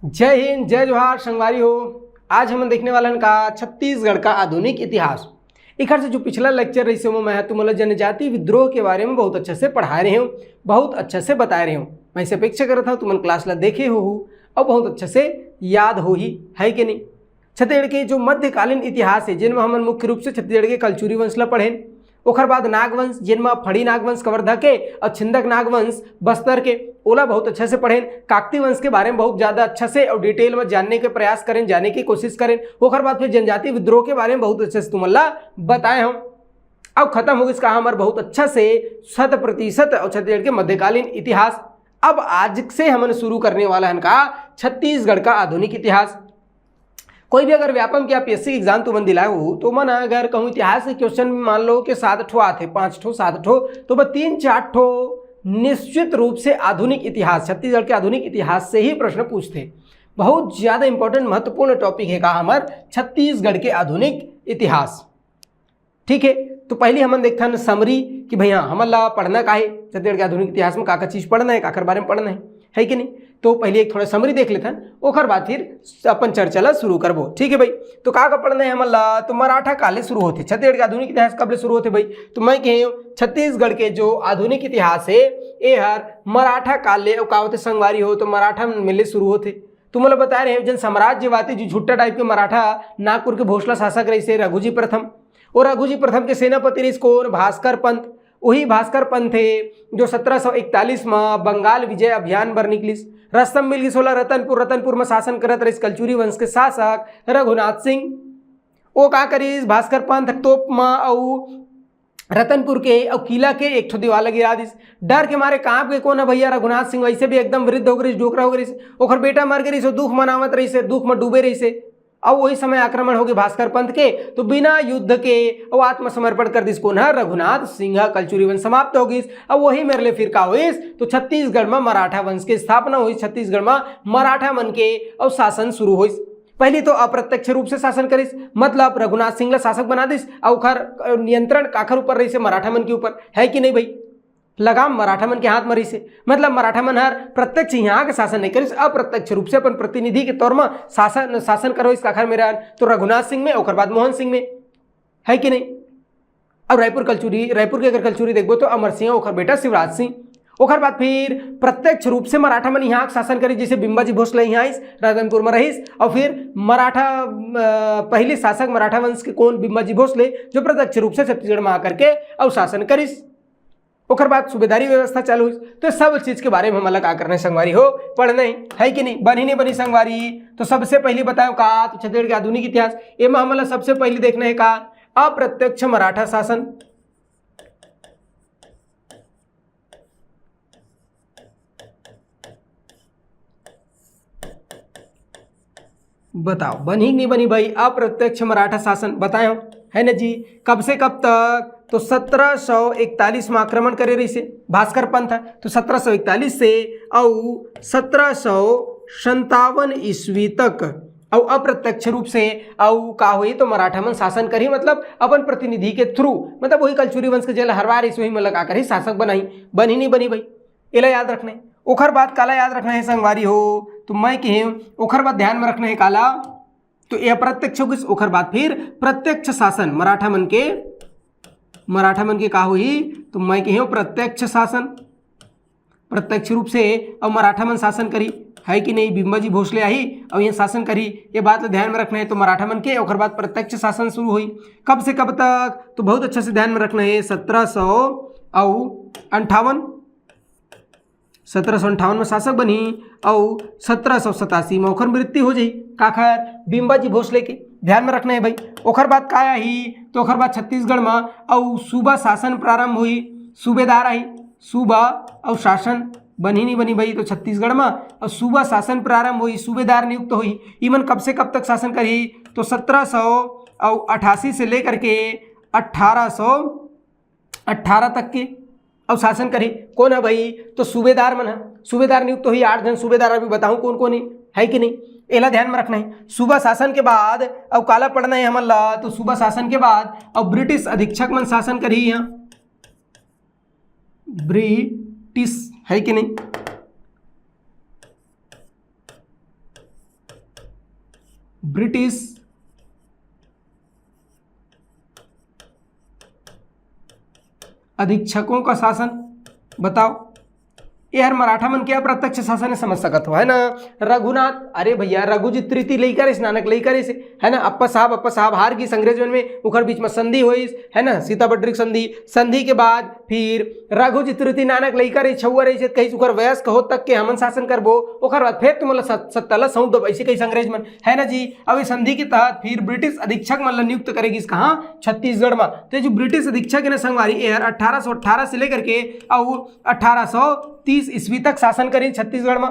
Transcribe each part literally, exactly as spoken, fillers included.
जय हिंद, जय जोहार संगवारी हो। आज हमन देखने वाला हन का छत्तीसगढ़ का आधुनिक इतिहास। एखर से जो पिछला लेक्चर रहिसे, ओमा मैं तुमन ला जनजाति विद्रोह के बारे में बहुत अच्छे से पढ़ाए रहे हूँ, बहुत अच्छे से बताए रहे हूँ। मैं इसे अपेक्षा करत हूँ तुमन क्लास ला देखे हो और बहुत अच्छे से याद होही, है कि नहीं? छत्तीसगढ़ के जो मध्यकालीन इतिहास है, जिनमें हमन मुख्य रूप से छत्तीसगढ़ के कलचुरी वंश ला पढ़ेन, ओखर बाद नागवंश, जिनमें फड़ी नागवंश कवर्धा के और छिंदक नागवंश बस्तर के, ओला बहुत अच्छा से पढ़ेन। काकती वंश के बारे में बहुत ज्यादा अच्छा से और डिटेल में जानने के प्रयास करेन, जाने की कोशिश करेन। ओखर बाद फिर जनजाति विद्रोह के बारे में बहुत अच्छा से तुमन ला बताए हूँ। अब खत्म हो गइस का हमर बहुत अच्छा से शत प्रतिशत और छत्तीसगढ़ के मध्यकालीन इतिहास। अब आज से हमन शुरू करने वाला हन का छत्तीसगढ़ का आधुनिक इतिहास। कोई भी अगर व्यापम के आप पीएससी एग्जाम तुमन दिलाए हो, तो मन अगर कहूँ इतिहास के क्वेश्चन मान लो कि सात ठो आथे, पाँच ठो, सात ठो, तो बस तीन चार ठो निश्चित रूप से आधुनिक इतिहास, छत्तीसगढ़ के आधुनिक इतिहास से ही प्रश्न पूछथे। बहुत ज्यादा इंपॉर्टेंट, महत्वपूर्ण टॉपिक है का हमर छत्तीसगढ़ के आधुनिक इतिहास। ठीक है, तो पहली हमन देखथन समरी कि भैया हमन ला पढ़ना का है, छत्तीसगढ़ के आधुनिक इतिहास में का का चीज पढ़ना है, काकर बारे में पढ़ना है, है कि नहीं? तो पहले एक थोड़ा समरी देख लेथन, ओकर बाद फिर अपन चर्चा ला शुरू करबो। ठीक है भाई, तो का का पढ़ना है हमन ला? तो मराठा काल ले शुरू होथे। छत्तीसगढ़ के आधुनिक इतिहास कब ले शुरू होथे भाई? तो मैं कहे छत्तीसगढ़ के जो आधुनिक इतिहास है, ए हर मराठा काल ले, अउ का होथे संगवारी हो, तो मराठा मन ले शुरू होथे। तुमन ला बताए रहे, जन साम्राज्यवादी जो झुट्टा टाइप के मराठा नागपुर के भोसला शासक रहिसे रघुजी प्रथम, और रघुजी प्रथम के सेनापति रहिस कोन? भास्कर पंत। वही भास्कर पंत हे जो सत्रह सौ इकतालीस म बंगाल विजय अभियान बर निकलिस। रस्तम मिल गिस ओला रतनपुर, रतनपुर म शासन करत रहिस कलचुरी वंश के शासक रघुनाथ सिंह। वो का करिस? भास्कर पंत तोप म अउ रतनपुर के अउ किला के एक ठो दीवाल ला गिरा दिस। डर के मारे कांप के कोन ह भैया? रघुनाथ सिंह। वैसे भी एकदम वृद्ध हो गइस, डोकरा हो गइस, ओखर बेटा मर गइस, वो दुख मनावत रहिसे, दुख म डूबे रहिसे। अब वही समय आक्रमण होगे भास्कर पंत के, तो बिना युद्ध के वो आत्मसमर्पण कर दिस। कोन ह? रघुनाथ सिंह। कलचुरी वंश समाप्त हो गिस। अब वही मेर ले फिर का होइस? तो छत्तीसगढ़ म मराठा वंश के स्थापना होइस, छत्तीसगढ़ म मराठा मन के अउ शासन शुरू होइस। पहली तो अप्रत्यक्ष रूप से शासन करिस, मतलब रघुनाथ सिंह ला शासक बना दिस, अउ ओखर नियंत्रण काखर ऊपर रहिसे? मराठा मन के ऊपर, है कि नहीं भाई? लगाम मराठा मन के हाथ म रहिसे, मतलब मराठा मन हर प्रत्यक्ष यहाँ के शासन नहीं करिस, अप्रत्यक्ष रूप से अपन प्रतिनिधि के तौर म शासन, शासन करोइस। काखर मेर? तो रघुनाथ सिंह में, ओकर बाद मोहन सिंह में, है कि नहीं? अब रायपुर कलचुरी, रायपुर के अगर कलचुरी देखबो तो अमर सिंह, ओकर बेटा शिवराज सिंह। ओकर बाद फिर प्रत्यक्ष रूप से मराठा मन यहाँ के शासन करिस, जैसे बिम्बाजी भोसले यहाँ आइस, रतनपुर में रहिस, और फिर मराठा, अ, पहली शासक मराठा वंश के कोन? बिम्बाजी भोसले, जो प्रत्यक्ष रूप से छत्तीसगढ़ में आकर के और शासन करिस। ओकर बाद सूबेदारी व्यवस्था चालू होइस। तो सब चीज के बारे में हमन ला का करना है संगवारी हो? पढ़ना है, है कि नहीं? बनी नहीं बनी संगवारी? तो सबसे पहले बताओ का, तो छत्तीसगढ़ के आधुनिक इतिहास, एमा हमन ला सबसे पहले देखना है का? अप्रत्यक्ष मराठा शासन। बताओ, बनही कि नहीं बनी भाई? अप्रत्यक्ष मराठा शासन बताए हो, है ना जी? कब से कब तक? तो सत्रह सौ इकतालीस में आक्रमण करे रहिसे भास्कर पंथ ह, तो सत्रह सौ इकतालीस से अउ सत्रह सौ संतावन ईस्वी तक, अउ अप्रत्यक्ष रूप से, अउ का होई, तो मराठा मन शासन करही, मतलब अपन प्रतिनिधि के थ्रू, मतलब वही कलचुरी वंश के जेला हरवा रहिस, वही मन ला का करही, शासक बनाही। बनही नहीं बनी भाई, एला याद रखना है। ओखर बाद काला याद रखना है संगवारी हो, तो मैं कहे ओखर बाद ध्यान में रखना है काला, तो ये अप्रत्यक्ष हो गइस। ओखर बाद फिर प्रत्यक्ष शासन मराठा मन के, मराठा मन के का होही, तो मैं कहे प्रत्यक्ष शासन, प्रत्यक्ष रूप से अब मराठा मन शासन करी, है कि नहीं? बिम्बाजी भोसले आही और ये शासन करी, ये बात ला ध्यान में रखना है। तो मराठा मन के ओखर बाद प्रत्यक्ष शासन शुरू हुई। कब से कब तक? तो बहुत अच्छा से ध्यान में रखना है, सत्रह सौ अउ अंठावन, सत्रह सौ अंठावन में शासक बनी अउ सत्रह सौ सतासी में ओखर मृत्यु हो जाही। काखर? बिम्बाजी भोसले के। ध्यान में रखना है भाई। ओखर बाद का आही? तो ओखर बाद छत्तीसगढ़ में अउ सूबा शासन प्रारंभ हुई, सूबेदार आही, सूबा अउ शासन। बनही नहीं बनी भाई, तो छत्तीसगढ़ में अउ सूबा शासन प्रारंभ हुई, सूबेदार नियुक्त हुई। इमन कब से कब तक शासन करही? तो सत्रह सौ अउ अठासी से लेकर के अठारह सौ अठारह तक के अउ शासन करही। कोन है भाई? तो सूबेदार मन है, सूबेदार नियुक्त हुई, आठ जन सूबेदार। अभी बताऊं कौन कौन है, है कि नहीं, एला ध्यान में रखना है। सूबा शासन के बाद अउ काला पढ़ना है हमन ला, तो सूबा शासन के बाद अउ ब्रिटिश अधीक्षक मन शासन करही यहाँ, ब्रिटिश, है कि नहीं? ब्रिटिश अधीक्षकों का शासन बताओ। ये हर मराठा मन के अप्रत्यक्ष शासन हे, समझ सकत हो, है ना? रघुनाथ, अरे भैया, रघुजीत तृतीय लइका रहिस, नानक लइका रहिस, है ना? अप्पा साहब, अप्पा साहब हार गिस अंग्रेज मन में, ओकर बीच में संधि होइस, है ना? सीताबड्रिक संधि। संधि के बाद फिर रघुजीत तृतीय नानक लइका रहिस, छउवा रहिस, कहिस ओकर वयस्क हो तक के हमन शासन करबो, ओकर बाद फिर तुमन ला सत-, सत्ता ला सौंप दो, ऐसे कहिस अंग्रेज मन, है ना जी? अब इस संधि के तहत फिर ब्रिटिश अधीक्षक मन ला नियुक्त करे गिस, कहाँ? छत्तीसगढ़ में। तो ये जो ब्रिटिश अधीक्षक है ना संगवारी, ये हर अठारह सौ अठारह से लेकर के और अठारह सौ तीस ईस्वी तक शासन करिन छत्तीसगढ़ में,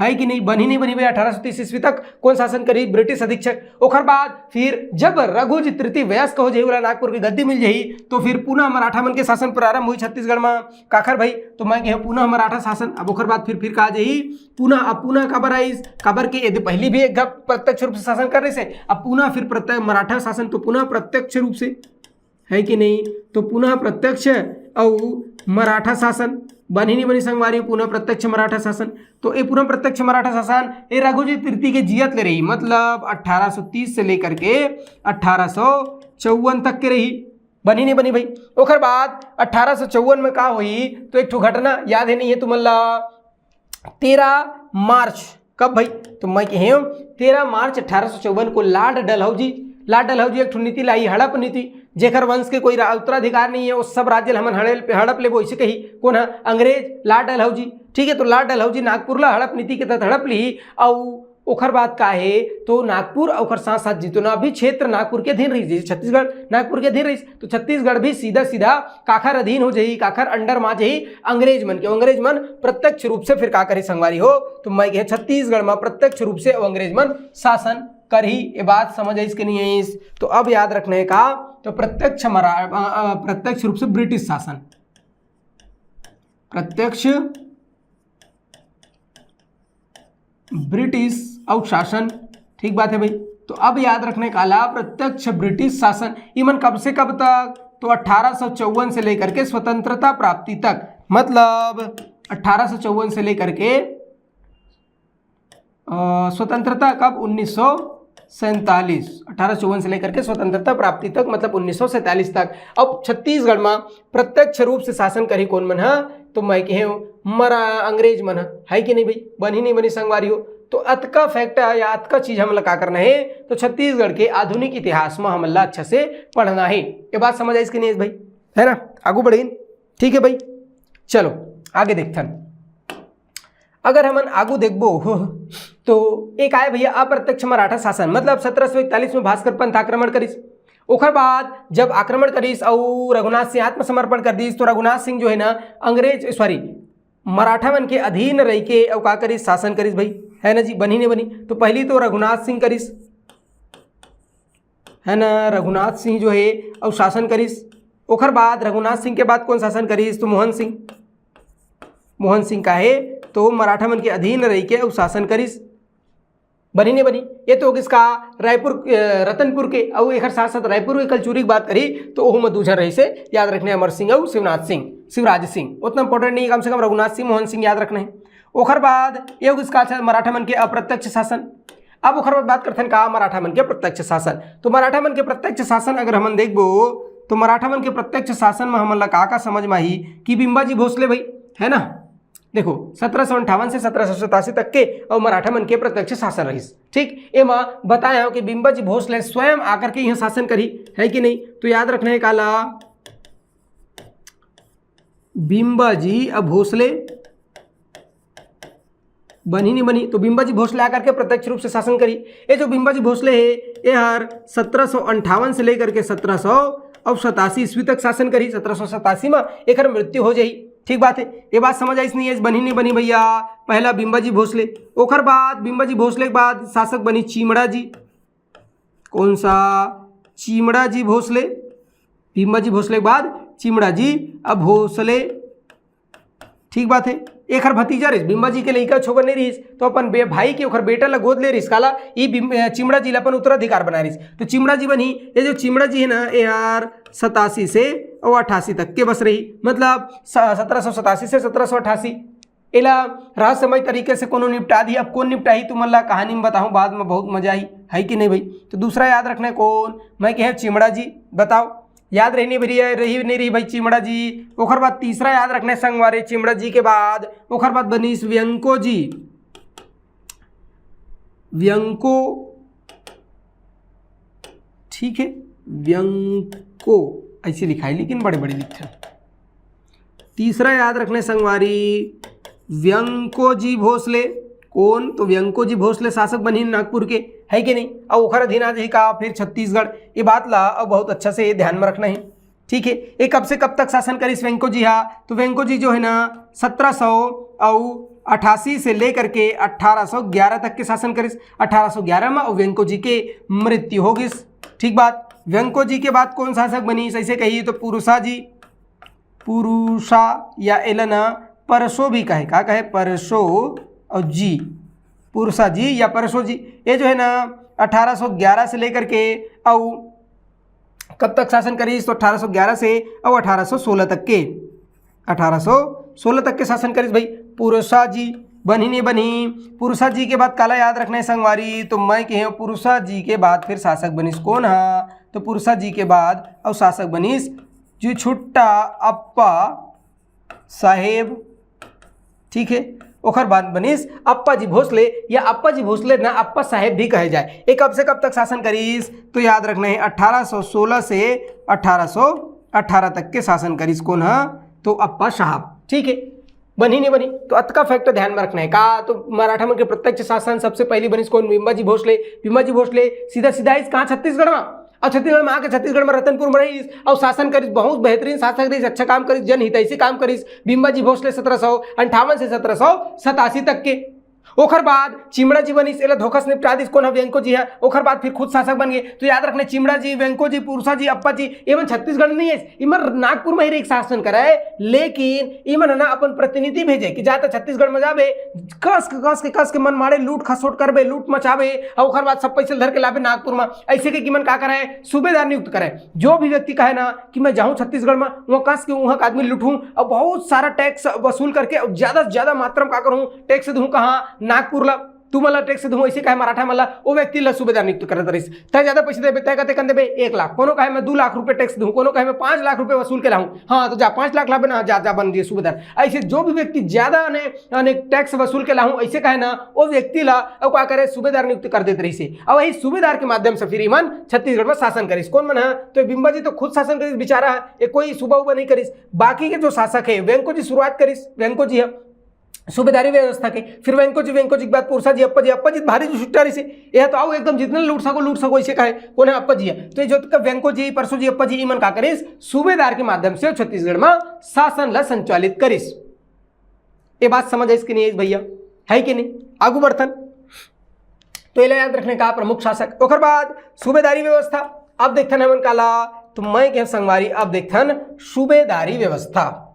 है कि नहीं? बनी नहीं बनी भाई, अठारह सौ तीस ईस्वी तक कौन शासन करी? ब्रिटिश अधीक्षक। ओकर बाद फिर जब रघुजीत तृतीय वयस्क हो जाही, ओला नागपुर के गद्दी मिल जाही, तो फिर पुनः मराठा मन के शासन प्रारंभ हुई छत्तीसगढ़ में। काखर भाई? तो मैं कहे पुनः मराठा शासन। अब ओकर बाद फिर, फिर कहा जाही पुनः। अब पुनः काबर आइस? काबर के यदि पहली भी एक घ-, प्रत्यक्ष रूप से शासन कर रहे से, अब पुनः फिर प्रत्यक्ष मराठा शासन, तो पुनः प्रत्यक्ष रूप से, है कि नहीं? तो पुनः प्रत्यक्ष अउ मराठा शासन, बनी नहीं बनी संगवारी, पुनः प्रत्यक्ष मराठा शासन। तो ये पुनः प्रत्यक्ष मराठा शासन ये रघुजीत तृतीय के जियत ले रही, मतलब अठारह सौ तीस से लेकर के अठारह सौ चौवन तक के रही, बनी नहीं बनी भाई? ओकर बाद अठारह सौ चौवन में का होई? तो एक ठो घटना याद है नहीं है तुमन ला, तेरह मार्च। कब भाई? तो मैं कहे तेरह मार्च अठारह सौ चौवन को लॉर्ड डलहौजी, लॉर्ड डलहौजी एक ठो नीति लाई, हड़प नीति। जेकर वंश के कोई रा-, उत्तराधिकार नहीं है, वो सब राज्य ल हमन हड़प, हड़प लेबो, इसे कही कौन है? अंग्रेज लॉर्ड डलहौजी। ठीक है, तो लॉर्ड डलहौजी नागपुर ला हड़प नीति के तहत हड़प ली, और ओकर बाद का है, तो नागपुर और ओकर साथ साथ जितना भी क्षेत्र नागपुर के अधीन रही, जैसे छत्तीसगढ़ नागपुर के अधीन रही, तो छत्तीसगढ़ भी सीधा सीधा काखर अधीन हो जाही, काखर अंडर मा जाही? अंग्रेज मन के। अंग्रेज मन प्रत्यक्ष रूप से फिर का करही संगवारी हो? तो मैं कहे छत्तीसगढ़ में प्रत्यक्ष रूप से अंग्रेज मन शासन करही। ये बात समझ आइस कि नहीं आइस? तो अब याद रखना है का, तो प्रत्यक्ष मरा-, अ, अ, प्रत्यक्ष रूप से ब्रिटिश शासन, प्रत्यक्ष ब्रिटिश अउ शासन। ठीक बात है भाई। तो अब याद रखने का ला, प्रत्यक्ष ब्रिटिश शासन, इमन कब से कब तक? तो अठारह सौ चौवन से लेकर के स्वतंत्रता प्राप्ति तक, मतलब अठारह सौ चौवन से लेकर के, अ, स्वतंत्रता कब? उन्नीस सौ सैंतालीस। अठारह सौ चौवन से लेकर के स्वतंत्रता प्राप्ति तक, मतलब उन्नीस सौ सैंतालीस तक। अब छत्तीसगढ़ में प्रत्यक्ष रूप से शासन करही कौन मन ह? तो मैं कहे मरा अंग्रेज मन ह, है कि नहीं भाई? बनी नहीं बनी संगवारी हो? तो अतका फैक्ट या अतका चीज हमन ला का करना है, तो छत्तीसगढ़ के आधुनिक इतिहास में हमन ला अच्छा से पढ़ना है। ये बात समझ आइस कि नहीं आइस भाई? है ना, आगू बढ़िन। ठीक है भाई, चलो आगे देखथन। अगर हमन आगू देखबो तो एक आय भैया अप्रत्यक्ष मराठा शासन, मतलब सत्रह सौ इकतालीस में भास्कर पंत आक्रमण करिस। ओकर बाद जब आक्रमण करिस अउ रघुनाथ सिंह आत्मसमर्पण कर दिस, तो रघुनाथ सिंह जो है ना, अंग्रेज, सॉरी, मराठा मन के अधीन रह के अउ का करिस? शासन करिस भाई, है ना जी, बनी नहीं बनी? तो पहली तो रघुनाथ सिंह करिस, है ना, रघुनाथ सिंह जो है अउ शासन करिस। ओकर बाद रघुनाथ सिंह के बाद कौन शासन करिस? तो मोहन सिंह। मोहन सिंह का है, तो मराठा मन के अधीन रह के अउ शासन करिस। बनी नहीं बनी? ये तो हो गिस का रायपुर, अ, रतनपुर के, अउ एकर साथ साथ रायपुर के कलचुरी की बात करी तो ओहू में दू झन रहिस हे, याद रखना है, अमर सिंह अउ शिवनाथ सिंह, शिवराज सिंह। उतना इंपॉर्टेंट नहीं है, कम से कम रघुनाथ सिंह, मोहन सिंह याद रखना है। ओकर बाद ये हो गिस का मराठा मन के अप्रत्यक्ष शासन। अब ओकर बाद बात करथन का मराठा मन के प्रत्यक्ष शासन। तो मराठा मन के प्रत्यक्ष शासन अगर हमन देखबो तो मराठा मन के प्रत्यक्ष शासन में हमन ला का का समझ में आही कि बिम्बाजी भोसले भाई, है ना, देखो, सत्रह सौ अंठावन से सत्रह सौ सतासी तक के अउ मराठा मन के प्रत्यक्ष शासन रहिस। ठीक, एमा बताए हव कि बिम्बाजी भोसले स्वयं आकर के यहाँ शासन करी, है कि नहीं? तो याद रखना है काला, बिम्बाजी अब भोसले, बनी नहीं बनी, तो बिम्बाजी भोसले आकर के प्रत्यक्ष रूप से शासन करी। ये जो बिम्बाजी भोसले है, ये हर सत्रह सौ अंठावन से लेकर के सत्रह सौ अब सतासी ईस्वी तक शासन करी। सत्रह सौ सतासी में एकर मृत्यु हो जाही। ठीक बात है, ये बात समझ आइस नहीं है, बनी नहीं बनी भैया। पहला बिम्बाजी भोसले, ओकर बाद बिम्बाजी भोसले के बाद शासक बनी चिमड़ा जी। कौन सा? चिमड़ा जी भोसले। बिम्बाजी भोसले के बाद चिमड़ा जी अब भोसले। ठीक बात है, एकर भतीजा रहिस, बिम्बाजी के लइका छोकर नहीं रहिस, तो अपन बे-, भाई के ओकर बेटा ला गोद ले रहिस। काला? ई बिम-, अ, चिमड़ा जी ला अपन उत्तराधिकार बना रहिस। तो चिमड़ा जी बनही, ये जो चिमड़ा जी है ना, ये यार सतासी से और अट्ठासी तक के बस रही, मतलब स-, सत्रह सौ सतासी से सत्रह सौ अट्ठासी। एला रहस्यमय तरीके से कोनो निपटा दी। अब कौन निपटाही, तुमन ला कहानी में बताहूँ, बाद में बहुत मजा आई, है कि नहीं भाई? तो दूसरा याद रखना है कौन? मैं कहे चिमड़ा जी। बताओ, याद रही नहीं भैया, रही नहीं रही भाई चिमड़ा जी। ओकर बाद तीसरा याद रखना है संगवारी, चिमड़ा जी के बाद ओकर बाद बनीस व्यंको जी। व्यंको, ठीक है, व्यंको ऐसे लिखाई, लेकिन बड़े बड़े लिखे। तीसरा याद रखने संगवारी, व्यंको जी भोसले। कौन? तो व्यंको जी भोसले शासक बनी नागपुर के, है कि नहीं? और ओखर अधीन आ जाही का फिर छत्तीसगढ़। ये बात ला अब बहुत अच्छा से ये ध्यान में रखना है, ठीक है। ये कब से कब तक शासन करिस व्यंको जी हा? तो व्यंको जी जो है ना, सत्रह सौ अठासी से लेकर के अठारह सौ ग्यारह तक के शासन करिस। अठारह सौ ग्यारह में व्यंको जी के मृत्यु हो गिस। ठीक बात, व्यंको जी के बाद कौन शासक बनीस? ऐसे कही तो पुरुषा जी, पुरुषा या एला ना परसो भी कहे, का कहे? परसो और जी, पुरुषा जी या परसो जी। ये जो है ना, अठारह सौ ग्यारह से लेकर के अउ कब तक शासन करिस? तो अठारह सौ ग्यारह से अउ अठारह सौ सोलह तक के, अठारह सौ सोलह तक के शासन करिस भाई पुरुषा जी। बनी नहीं बनी? पुरुषा जी के बाद काला याद रखना है संगवारी, तो मैं कहे पुरुषा जी के बाद फिर शासक बनिस कौन हा? तो पुरुषा जी के बाद अउ शासक बनिस जी छुट्टा अप्पा साहेब, ठीक है। ओकर बाद बनिस अप्पा जी भोसले, या अप्पा जी भोसले ना अप्पा साहेब भी कहे जाए। ये कब से कब तक शासन करिस? तो याद रखना है अठारह सौ सोलह से अठारह सौ अठारह तक के शासन करिस कौन हा? तो अप्पा साहब, ठीक है। बनी नहीं बनी? तो अतका फैक्ट ध्यान में रखना है का। तो मराठा मन के प्रत्यक्ष शासन सबसे पहली बनिस कौन? बिम्बा जी भोसले। बिम्बा जी भोसले सीधा सीधा आइस कहाँ? छत्तीसगढ़ में। और छत्तीसगढ़ में आके छत्तीसगढ़ में रतनपुर में रहिस और शासन करिस, बहुत बेहतरीन शासक रहिस, अच्छा काम करिस, जनहितैषी काम करिस। बिम्बा जी भोसले सत्रह सौ अंठावन से सत्रह सौ सतासी तक के। ओकर बाद चिमड़ा जी बनिस, एला धोखा से निपटा दिस कौन हा? व्यंको जी हा। ओकर बाद फिर खुद शासक बन गए। तो याद रखना, चिमड़ा जी, व्यंको जी, पुरुषा जी, अप्पा जी, एमन छत्तीसगढ़ नहीं है, एमन नागपुर में ही रह के शासन करे, लेकिन एमन है ना अपन प्रतिनिधि भेजे कि जाता छत्तीसगढ़ में जाबे, कस के कस के कस के मन मारे, लूट खसोट करबे, लूट मचाबे, और ओकर बाद सब पैसे धर के लाबे नागपुर में। ऐसे के कि मन का करे? सूबेदार नियुक्त करे। जो भी व्यक्ति कहे ना कि मैं जाऊँ छत्तीसगढ़ में, वहाँ कस के वहाँ का आदमी लूटूँ और बहुत सारा टैक्स वसूल करके और ज़्यादा से ज़्यादा मात्रा में का करूँ, टैक्स दूँ कहाँ? नागपुर ला। तुमन ला टैक्स दूँ, ऐसे कहे मराठा मन ला, वो व्यक्ति ला सूबेदार नियुक्त करत रहिस। तय ज़्यादा पैसे देबे, तय कते कन देबे? एक लाख। कोनो कहे मैं दू लाख रुपये टैक्स दूँ, कोनो कहे मैं पाँच लाख रुपये वसूल के लाऊँ, हाँ तो जा पाँच लाख लाबे ना, जा जा बन जाइए सूबेदार। ऐसे जो भी व्यक्ति ज़्यादा ने यानी टैक्स वसूल के लाहूं, ऐसे कहे ना, वो व्यक्ति ला अब का करे, सूबेदार नियुक्त कर देते रहिसे। अब वही सूबेदार के माध्यम से फिर इमन छत्तीसगढ़ में शासन करिस। कौन मन है? तो बिम्बा जी तो खुद शासन करिस बेचारा, ये कोई सूबा उबा नहीं करिस। बाकी के जो शासक है, वेंको जी शुरुआत करिस, वेंको जी है सूबेदारी व्यवस्था के, फिर वेंको जी, वेंको जी के बाद पुरसा जी, अप्पा जी, अप्पा जी भारी जो छुट्टा रहिसे, यह तो आओ एकदम जितना लूट सको, लूट सको, ऐसे कहे। कौन है? अप्पा जी है। तो ये जो तक वेंको जी, परसो जी, अप्पा जी, इमन का करिस, सूबेदार के माध्यम से छत्तीसगढ़ में शासन ला संचालित करिस। ये बात समझ आइस कि नहीं आइस भैया, है कि नहीं? आगू बढ़थन। तो एला याद रखने का प्रमुख शासक। ओकर बाद सूबेदारी व्यवस्था। अब देखथन हमन काला, तो मैं कहे संगवारी, अब देखथन सूबेदारी व्यवस्था।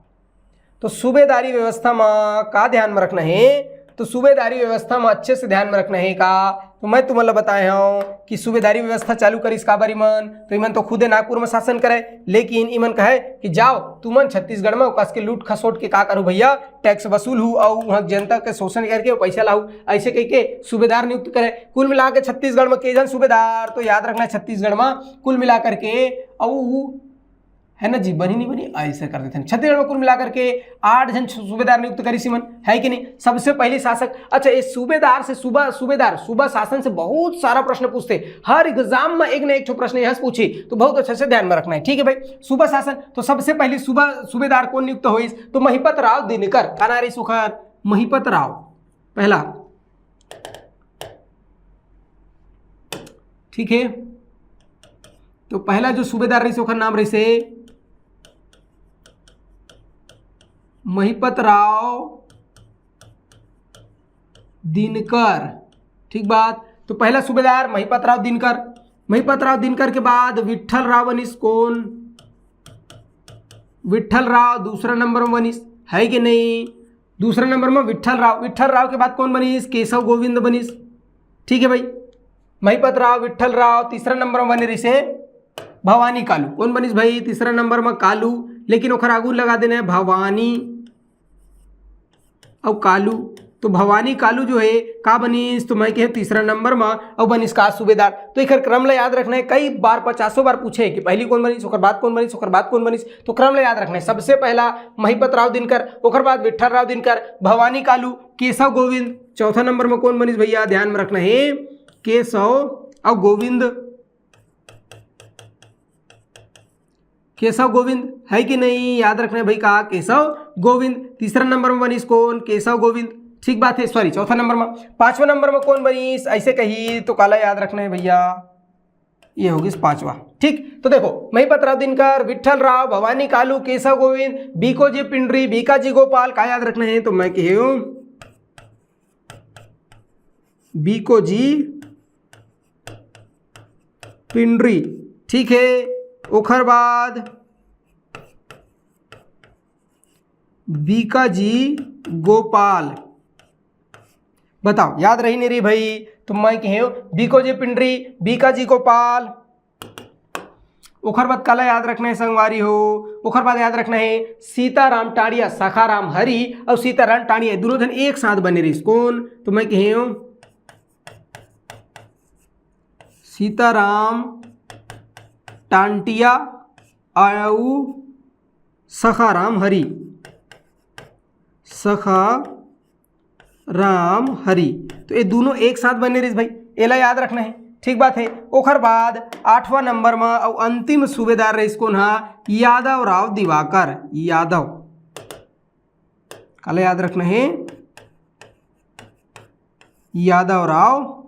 तो सूबेदारी व्यवस्था में का ध्यान में रखना है? तो सूबेदारी व्यवस्था में अच्छे से ध्यान में रखना है का, तो मैं तुमन ला बताए हूँ कि सूबेदारी व्यवस्था चालू करिस काबर इमन, तो इमन तो खुदे नागपुर में शासन करे, लेकिन इमन कहे कि जाओ तुमन छत्तीसगढ़ में कस के लूट खसोट के का करू भैया, टैक्स वसूल हूँ और वहाँ जनता के शोषण करके पैसा लाऊ, ऐसे कह के सूबेदार नियुक्त करे। कुल मिला के छत्तीसगढ़ में के जन सूबेदार, तो याद रखना है छत्तीसगढ़ में कुल मिला करके और है ना जी, बनी नहीं बनी, ऐसे कर देते हैं। छत्तीसगढ़ में कुल मिलाकर के आठ जन सूबेदार नियुक्त करिस इमन, है कि नहीं? सबसे पहली शासक, अच्छा, ये सूबेदार से, सूबा, सूबेदार, सूबा शासन से बहुत सारा प्रश्न पूछते, हर एग्जाम में एक ना एक ठो प्रश्न यहाँ से पूछी, तो बहुत अच्छे से ध्यान में रखना है, ठीक है भाई। सूबा शासन, तो सबसे पहली सूबा, सूबेदार कौन नियुक्त होइस? तो महिपत राव दिनकर, का नाम रहिस ओखर? महिपत राव, पहला, ठीक है। तो पहला जो सूबेदार रहिसे ओखर नाम रहिसे महिपत राव दिनकर, ठीक बात। तो पहला सूबेदार महिपत राव दिनकर, महिपत राव दिनकर के बाद विठल राव बनिस कौन? विठल राव दूसरा नंबर में बनिस, है कि नहीं? दूसरा नंबर में विठल राव, विठल राव के बाद कौन बनिस? केशव गोविंद बनिस, ठीक है भाई। महिपत राव, विठल राव, तीसरा नंबर में बने रहिसे भवानी कालू। कौन बनिस भाई? तीसरा नंबर में कालू, लेकिन ओखर आगू लगा देना है भवानी और कालू, तो भवानी कालू जो हे का बनिस, तो मैं कहे तीसरा नंबर मा, अउ बनिस का सूबेदार। तो एकर क्रम ला याद रखना हे, कई बार पचासों बार पूछे हे कि पहली कोन बनिस, ओकर बाद कोन बनिस, ओकर बाद कोन बनिस। तो क्रम ला याद रखना हे, सबसे पहला महिपत राव दिनकर, ओकर बाद विठल राव दिनकर, भवानी कालू, केशव गोविंद। चौथा नंबर मा कोन बनिस भैया, ध्यान मा रखना हे, केशव अउ गोविंद। केशव गोविंद हे कि नहीं, याद रखना हे भाई का, केशव गोविंद। तीसरा नंबर मा बनिस कोन, केशव गोविंद। ठीक बात हे, सॉरी, चौथा नंबर मा। पांचवा नंबर मा कोन बनिस, अइसे कही तो काला याद रखना हे भैया, ये होगिस पांचवा। ठीक, तो देखो, महिपत राव दिनकर, विठल राव, भवानी कालू, केशव गोविंद, बीकोजी पिंडरी, बीकाजी गोपाल, का याद रखना हे, तो मैं कहे हूं बीकोजी पिंडरी। ठीक हे, ओखर बाद बीकाजी गोपाल। बताओ, याद रही नहीं रही भाई? तो मैं कहे हूं बीकोजी पिंडरी, बीकाजी गोपाल। ओखर बाद काला याद रखना हे संगवारी हो, ओखर बाद याद रखना हे सीताराम टांडिया, सखाराम हरी अउ सीताराम टांडिया, दोनों झन एक साथ बने रहिस। कोन? तो मैं कहे हूं सीताराम टांटिया अउ सखाराम हरी, सखा राम हरी। तो ये दोनों एक साथ बने रहिस भाई, एला याद रखना हे। ठीक बात हे। ओखर बाद आठवां नंबर मा अउ अंतिम सूबेदार रहिस कोन हा? यादव राव दिवाकर। यादव, काला याद रखना हे? यादव राव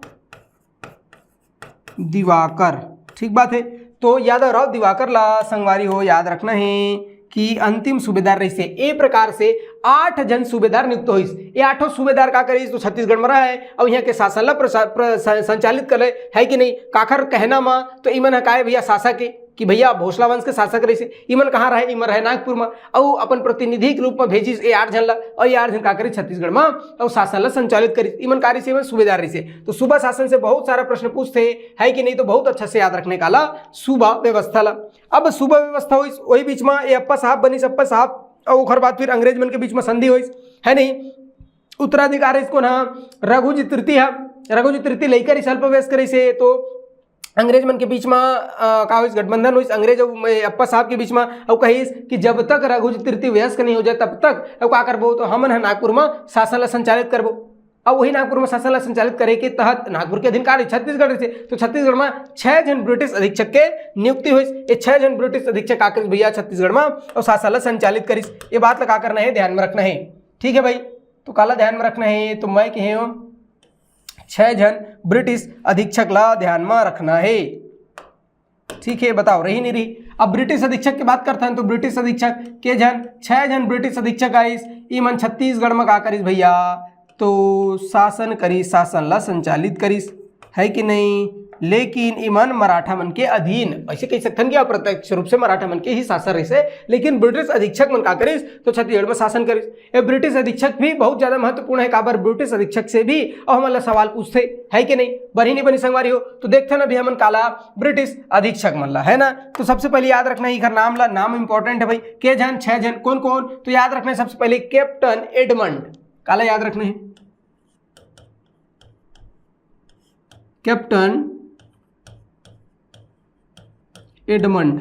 दिवाकर। ठीक बात हे। तो यादव राव दिवाकर ला संगवारी हो याद रखना हे कि अंतिम सूबेदार रहिसे। ए प्रकार से आठ झन सूबेदार नियुक्त होइस। ये आठों सूबेदार का करिस? तो छत्तीसगढ़ में रहे अउ इहां के शासन ला प्रसा-, प्र-, स-, संचालित करे, हे कि नहीं? काखर कहना मा तो इमन ह काय भैया, शासक के, कि भैया भोसला वंश के शासक रहिसे। इमन कहाँ रहे? इमन रहे नागपुर मा। अउ अपन प्रतिनिधि के रूप मा भेजिस ये आठ झन ला, अउ ये आठ झन का करिस? छत्तीसगढ़ मा अउ शासन ला संचालित करिस। इमन का रहिसे? इमन सूबेदार रहिसे। तो सूबा शासन से बहुत सारा प्रश्न पूछथे, हे कि नहीं? तो बहुत अच्छा से याद रखने का ला सूबा व्यवस्था ला। अब सूबा व्यवस्था होइस, वही बीच मा ये अप्पा साहब बनिस, अप्पा साहब, अउ ओखर बाद फिर अंग्रेज मन के बीच मा संधि होइस, हे नहीं? उत्तराधिकार रहिस कोन हा? रघुजी तृतीय हा। रघुजी तृतीय लइका रहिस, अल्पवयस्क रहिसे, तो अंग्रेज मन के बीच मा, अ, का होइस? गठबंधन होइस अंग्रेज अउ, ए, अप्पा साहब के बीच मा, अउ कहिस कि जब तक रघुजी तृतीय वयस्क नहीं हो जाए तब तक, अउ का करबो? तो हमन ह नागपुर मा शासन ला संचालित करबो। अउ वही नागपुर मा शासन ला संचालित करे के तहत नागपुर के अधीन का रहिस? छत्तीसगढ़ रहिसे। तो छत्तीसगढ़ मा छह झन ब्रिटिश अधीक्षक के नियुक्ति होइस। ये छह झन ब्रिटिश अधीक्षक का करिस भैया छत्तीसगढ़ मा, अउ शासन ला संचालित करिस। ये बात ला का करना हे? ध्यान मा रखना हे। ठीक हे भाई, तो काला ध्यान मा रखना हे? तो मैं कहे हूं छह झन ब्रिटिश अधीक्षक ला ध्यान मा रखना हे। ठीक हे, बताओ रही नहीं रही? अब ब्रिटिश अधीक्षक के बात करथन तो ब्रिटिश अधीक्षक के झन, छह झन ब्रिटिश अधीक्षक आइस। इमन छत्तीसगढ़ मा का करिस भैया? तो शासन करिस, शासन ला संचालित करिस, हे कि नहीं? लेकिन इमन मराठा मन के अधीन, अइसे कहि सकथन कि अप्रत्यक्ष रूप से मराठा मन के ही शासन रहिसे, लेकिन ब्रिटिश अधीक्षक मन का करिस? तो छत्तीसगढ़ मा शासन करिस। ये ब्रिटिश अधीक्षक भी बहुत ज्यादा महत्वपूर्ण हे, काबर ब्रिटिश अधीक्षक से भी अउ हमन ला सवाल पूछथे, हे कि नहीं? बनी नहीं बनी संगवारी हो? तो देखथन अभी हमन काला, ब्रिटिश अधीक्षक मन ला, हे ना? तो सबसे पहले याद रखना हे एकर नाम ला, नाम इंपॉर्टेंट हे भाई। के झन? छह झन। कोन कोन? तो याद रखना हे सबसे पहले कैप्टन एडमंड। काला याद रखना हे? Captain Edmund.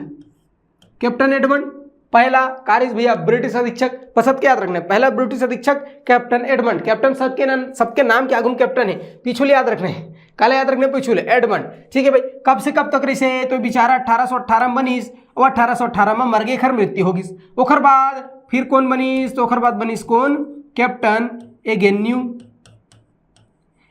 कैप्टन एडमंड पहला का रहिस भैया, ब्रिटिश अधीक्षक। बस अतके याद रखना हे, पहला ब्रिटिश अधीक्षक कैप्टन एडमंड। कैप्टन सबके नाम, सबके नाम के आगू म कैप्टन हे, पीछू ले याद रखना हे। काला याद रखना हे? पीछू ले एडमंड। ठीक हे भाई, कब से कब तक रहिसे? तो बेचारा अठारह सौ अठारह म बनिस अउ अठारह सौ अठारह म मर गे, एखर मृत्यु होगिस। ओखर बाद फिर कोन बनिस? तो ओखर बाद बनिस कोन? Captain Agnew.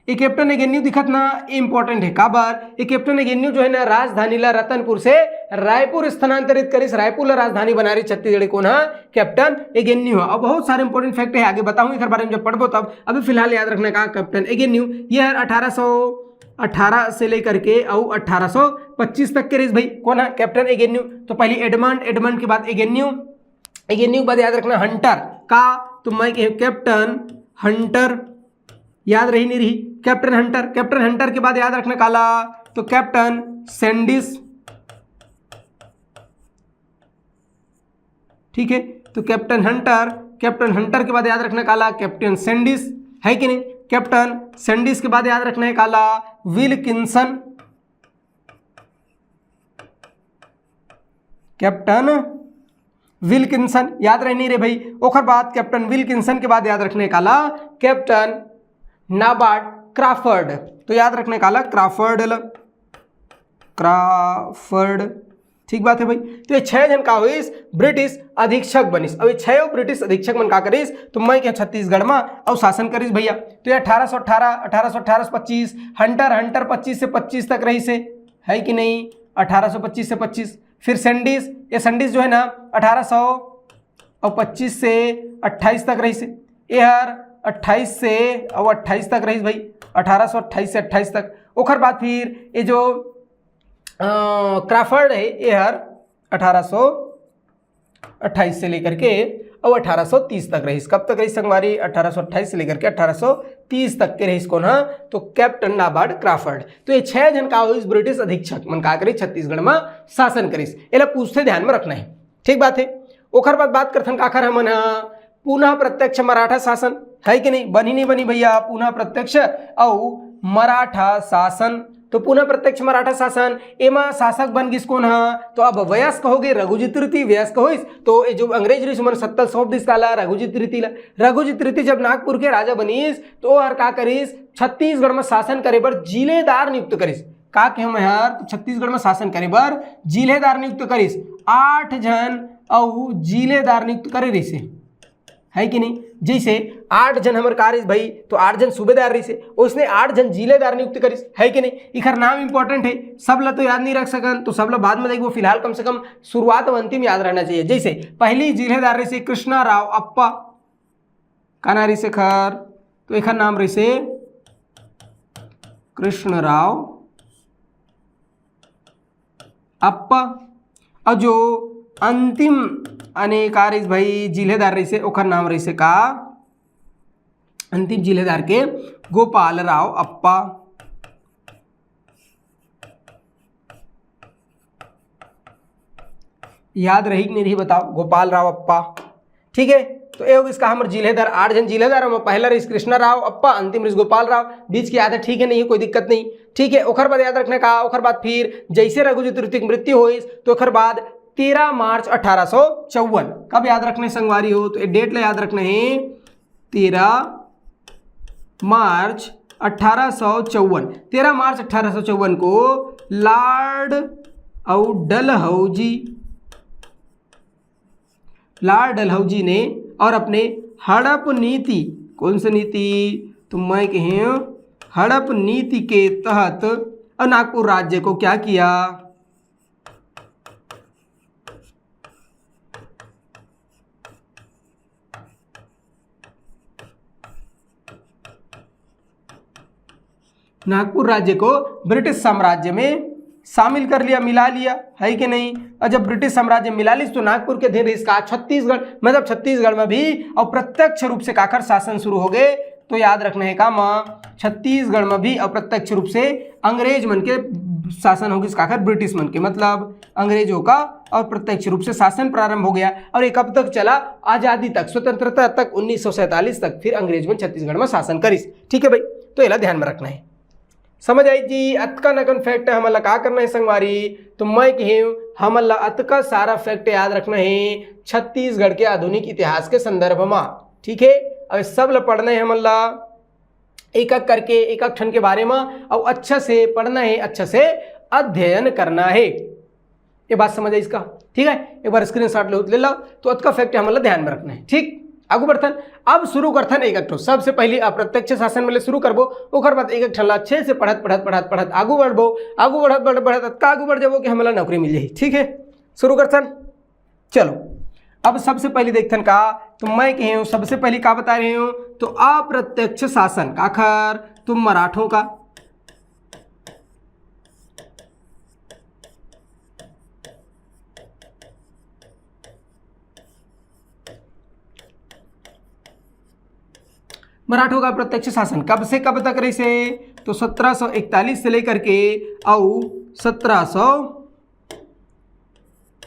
ये कैप्टन एगेन्यू दिखत ना, ये इंपॉर्टेंट हे। काबर? ये कैप्टन एगेन्यू जो हे ना, राजधानी ला रतनपुर से रायपुर स्थानांतरित करिस, रायपुर ला राजधानी बनारिस छत्तीसगढ़ के। कोन हा? कैप्टन एगेन्यू हा। अउ बहुत सारे इंपॉर्टेंट फैक्ट हे, आगे बताहूं एकर बारे म जब पढ़बो तब। अभी फिलहाल याद रखना का, कैप्टन एगेन्यू ये हर अठारह सौ अठारह से लेकर के अउ अठारह सौ पच्चीस तक के रहिस भाई। कोन हा? Captain Agnew. तो पहली एडमंड, एडमंड के बाद एगेन्यू, एगेन्यू के बाद याद रखना हंटर। का? तो मैं कहे कैप्टन हंटर। याद रही नहीं रही? Captain Hunter. कैप्टन हंटर के बाद याद रखना काला, तो कैप्टन सैंडिस। ठीक हे, तो कैप्टन हंटर, कैप्टन हंटर के बाद याद रखना काला, कैप्टन सैंडिस। है कि नहीं? कैप्टन सैंडिस के बाद याद रखना है काला, विल्किंसन। कैप्टन विल्किंसन याद रहनी रे भाई। ओकर बाद कैप्टन विल्किंसन के बाद याद रखने काला कैप्टन नाबार्ड क्राफर्ड। तो याद रखने काला क्राफर्ड ल, क्राफर्ड। ठीक बात है भाई। तो ये छह जन का होइस, ब्रिटिश अधीक्षक बनिस। अब ये छह ब्रिटिश अधीक्षक मन का करिस, तो मई के छत्तीसगढ़ में अउ शासन करिस भैया। तो ये अठारह सौ अठारह, अठारह सौ अठारह से पच्चीस, हंटर, हंटर पच्चीस से पच्चीस तक रहिस हे, है कि नहीं? अठारह सौ पच्चीस से पच्चीस। फिर सैंडिस, ये सैंडिस जो है ना, अठारह सौ और पच्चीस से अट्ठाईस तक रहिस हे। ये हर अट्ठाईस से और अट्ठाईस तक रहिस भाई, अठारह सौ अट्ठाईस से अट्ठाईस तक। ओकर बाद फिर ये जो अ, क्राफर्ड है, ये हर अठारह सौ अट्ठाईस से लेकर के और अठारह सौ तीस तक रहिस। कब तक रहिस संगवारी? अठारह सौ अट्ठाईस से लेकर के अठारह सौ तीस तक के रहिस। कौन हा? तो कैप्टन नाबार्ड क्राफर्ड। तो ये छह जन का होइस ब्रिटिश अधीक्षक मन का करिस, छत्तीसगढ़ में शासन करिस। एला पूछथे, ध्यान में रखना है। ठीक बात है। ओकर बाद बात करथन काखर हमन हा, पुनः प्रत्यक्ष मराठा शासन, है कि नहीं? बनी नहीं बनी भैया, पुनः प्रत्यक्ष अउ मराठा शासन। तो पुनः प्रत्यक्ष मराठा शासन, एमा शासक बन गिस कौन हा? तो अब वयस्क हो गए, रघुजी तृतीय वयस्क होइस। तो ये जो अंग्रेज रहिस, ओमन सत्ता सौंप दिस काला? रघुजी तृतीय ला। रघुजी तृतीय जब नागपुर के राजा बनिस, तो हर का करिस? छत्तीसगढ़ में शासन करे बर जिलेदार नियुक्त करिस। का कहे मैं हर? तो छत्तीसगढ़ में शासन करे बर जिलेदार नियुक्त करिस। आठ झन अउ जिलेदार नियुक्त करे रहिस हे, है कि नहीं? जैसे आठ झन हमर का रहिस भाई, तो आठ झन सूबेदार रहिस हे, उसने आठ झन जिलेदार नियुक्त करिस, है कि नहीं? इखर नाम इंपॉर्टेंट है, सब ला तो याद नहीं रख सकन, तो सब ला बाद में देखबो। फिलहाल कम से कम शुरुआत अउ अंतिम याद रहना चाहिए। जैसे पहली जिलेदार रहिस हे कृष्णा राव अप्पा, का नाम रहिस हे एखर? तो एखर नाम रहिस हे कृष्ण राव अप्पा। और जो अंतिम अने का रहिस भाई, जिलेदार रहिस हे, ओखर नाम रहिस हे का? अंतिम जिलेदार के गोपाल राव अप्पा। याद रही कि नहीं रही बताओ, गोपाल राव अप्पा। ठीक है, तो ये हो गिस का हमर जिलेदार, आठ झन जिलेदार, ओमा पहला रहिस कृष्णा राव अप्पा, अंतिम रहिस गोपाल राव, बीच के याद है, ठीक है, नहीं है, कोई दिक्कत नहीं। ठीक है, ओकर बाद याद रखना का, ओकर बाद फिर जैसे रघुजी तृतीय की मृत्यु होइस, तो ओकर बाद तेरह मार्च अठारह सौ चौवन, कब याद रखना है संगवारी हो, तो ये डेट ला याद रखना है, तेरह मार्च अठारह सौ चौवन। तेरह मार्च अठारह सौ चौवन को लॉर्ड अउ डलहौजी, लॉर्ड डलहौजी ने और अपने हड़प नीति, कौन सी नीति? तो मैं कहे हड़प नीति के तहत और नागपुर राज्य को क्या किया? नागपुर राज्य को ब्रिटिश साम्राज्य में शामिल कर लिया, मिला लिया, है कि नहीं? और जब ब्रिटिश साम्राज्य मिला लिस, तो नागपुर के अधीन रहिस का छत्तीसगढ़, मतलब छत्तीसगढ़ में भी और प्रत्यक्ष रूप से काखर शासन शुरू हो गए। तो याद रखना है का माँ, छत्तीसगढ़ में भी अप्रत्यक्ष रूप से अंग्रेज मन के शासन हो गिस, काखर, ब्रिटिश मन के, मतलब अंग्रेजों का अप्रत्यक्ष रूप से शासन प्रारंभ हो गया। और ये कब तक चला? आजादी तक, स्वतंत्रता तक, उन्नीस सौ सैंतालीस तक फिर अंग्रेज मन छत्तीसगढ़ में शासन करिस। ठीक है भाई, तो एला ध्यान में रखना है। समझ आई जी, अतका नकन फैक्ट हमन ला का करना है संगवारी? तो मैं कहे हमन ला अतका सारा फैक्ट याद रखना है छत्तीसगढ़ के आधुनिक इतिहास के संदर्भ में। ठीक है, अब सब ला पढ़ना है हमन ला एक एक करके, एक एक ठन के बारे में, और अच्छा से पढ़ना है, अच्छा से अध्ययन करना है। ये बात समझ आइस का? ठीक है, एक बार स्क्रीनशॉट ले, ले ला, तो अतका फैक्ट हमन ला ध्यान में रखना है। ठीक, आगू बढ़थन। अब शुरू करथन एक एक ठो। सबसे पहले अप्रत्यक्ष शासन में ले शुरू करबो, ओकर बाद एक एक ठन ला अच्छे से पढ़त, पढ़त, पढ़त, पढ़त आगू बढ़बो। आगू बढ़त, बढ़त, बढ़त अतका आगू बढ़ जाबो कि हमन ला नौकरी मिल जाही। ठीक है, शुरू करथन। चलो, अब सबसे पहले देखथन का, तो मैं कहे हूँ, सबसे पहले का बता रहे हूँ, तो अप्रत्यक्ष शासन काखर, तो मराठों का। मराठों का प्रत्यक्ष शासन कब से कब तक रहिस हे? तो सत्रह सौ इकतालीस से लेकर के अउ सत्रह सौ